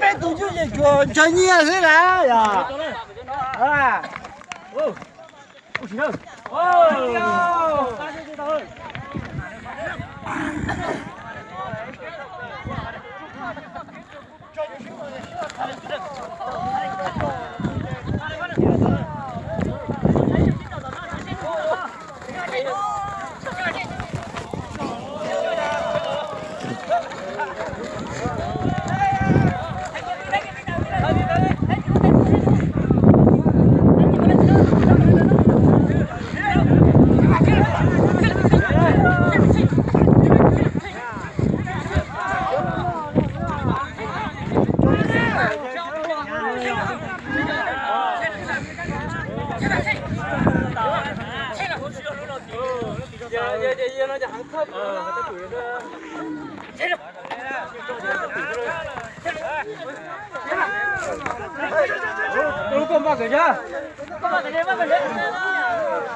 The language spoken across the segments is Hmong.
Peb tus ntsuj ces tsuas ntshaw nyiaj xwb na yog.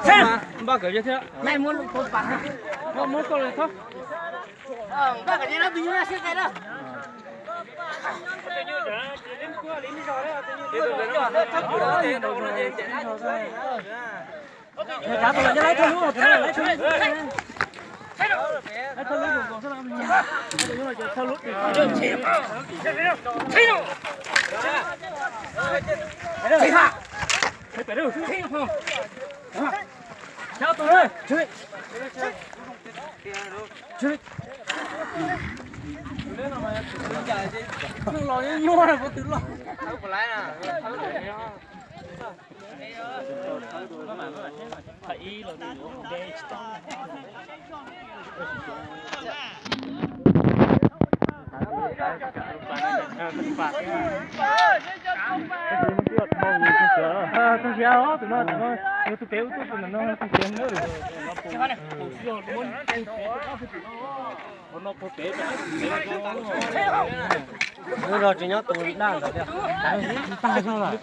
Koj npaj kawm thiab. Muab koj li thob. Lub zog tsis nyob tus daj ntawd tiag. Tag zog lawm.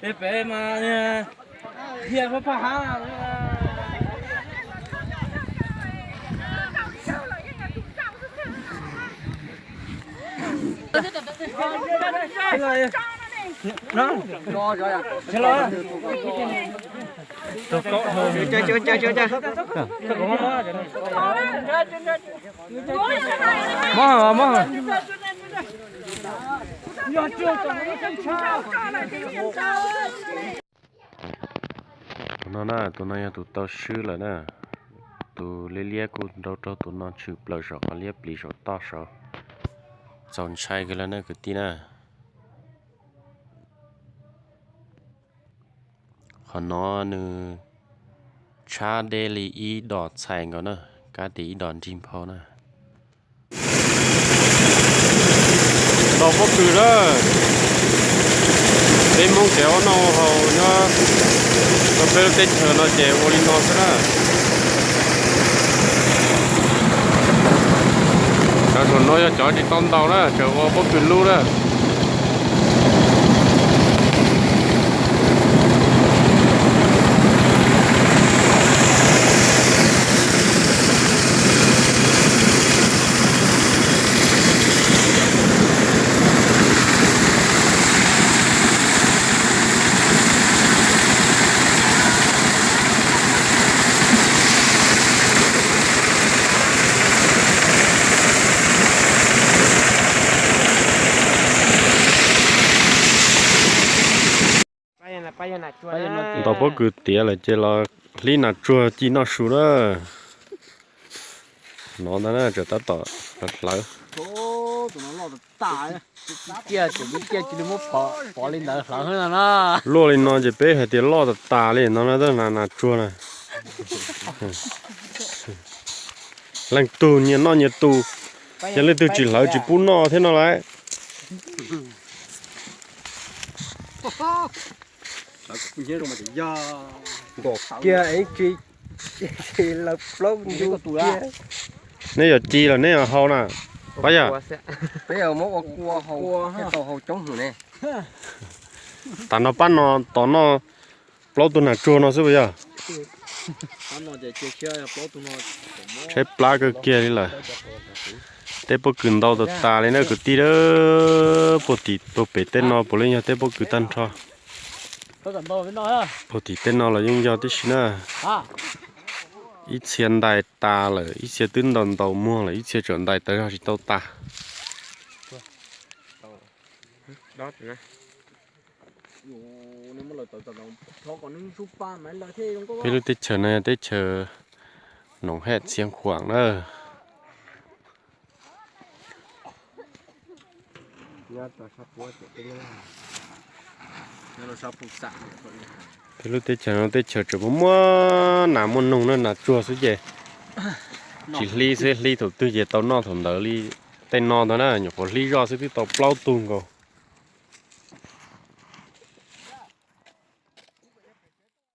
Peb pem mas hiaj pab pab hav. Mob, mob. Tus no na, tus no yog tus tau swb lawm na. Tus liab liab kuj nrau rau tus no tshwm plaws saum qhov liab plis saum toj saud. Txaus ntshai kawg lawm na kwv tij na. Qhov no nws tshab deb li ib dos txhais nkaus na, kab tias ib dos nrig nphau na. Tau pob kws na, peb Hmoob tsev ua noj ua haus nyob rau peb lub teb chaws no ces ua li no xwb na. Cov saum no yog cov tsis tau ntaus na, tseem ua pob kws lub na. Ntaus pob kws tiav lawm ces los hlib nas tsuag ci noj su na. No ntag na, tseem tab tom hlawv. Luaj li no ces peb hais tias loj tas tas li no na, nas tsuag na. Leej tug nyias noj nyias tus, yog leej twg tsis hlawv tsis pub noj thiab no lauj. Kiag es tsis, tsis lawv plaub ntu kiag. Neb yog ci los neb yog hau na? Pab yog, peb yog muab ua kua hau, tau hau coob hwv ne. Tas no pab no tos noj plaub tug nas tsuag no xwb puas yog? Tshaib plab kawg kiag li lawm. Teb pob kws ntau tas tas li na kwv tij. Puag tim puag pem tej no puav leej yog teb pob kws tag nrho. Puag tim tej no los yeej yog tib si na. Ib txhia ntais tas lawm, ib txhia twb ntaus ntaus muag lawm, ib txhia tseem ntais tas zog tsis tau tas. Peb lub teb chaws no yog teb chaws Noov Hej Txiav Khuam na. Peb lub teb chaws no teb chaws tseem muaj muaj nas muaj noog na, nas tsuag xwb ces tsis hlib xwb, hlib thaum twg ces tau noj thaum ntawd li. Tej no ntag na nyuam qhuav hlib zoj xwb twb tau plaub tug nkaus.